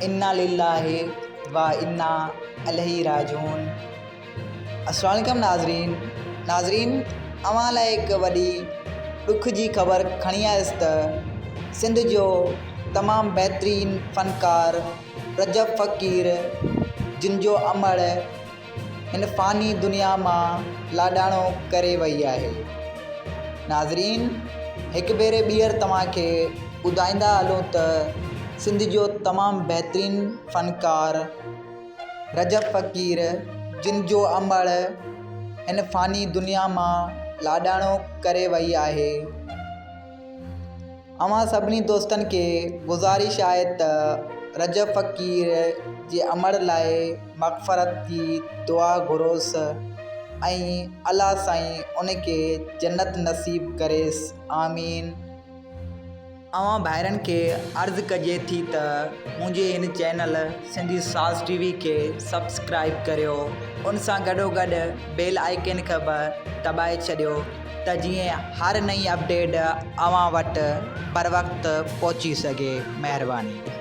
انا لله و انا اليه راجعون السلام عليڪم ناظرين ناظرين اوهان لاء هڪ وڏي ڏک جي خبر کڻي آيس ته سنڌ جو تمام بهترين فنڪار رجب فقير جن جو امڙ هن فاني دنيا مان لاڏاڻو ڪري وئي آهي. ناظرين هڪ ڀيري ٻيهر توهان کي ٻڌائيندا هلون ته سنڌ جو تمام بهترين فنڪار رجب فقير جن جو امڙ هن فاني دنيا مان لاڏاڻو ڪري وئي آهي. اوهان سڀني دوستن کي گذارش آهي ته رجب فقير جي امڙ لاء مغفرت جي دعا گهروس ۽ الله سائين ان کي جنت نصيب ڪريس آمين. اوهان ڀائرن کي عرض ڪجي ٿي ته منهنجي هن چينل سنڌي ساز ٽي وي کي سبسڪرائيب ڪريو ان سان گڏوگڏ بيل آئيڪن کي به دٻائي ڇڏيو ته جيئن هر نئين اپڊيٽ اوهان وٽ بروقت پهچي سگهي. مهرباني.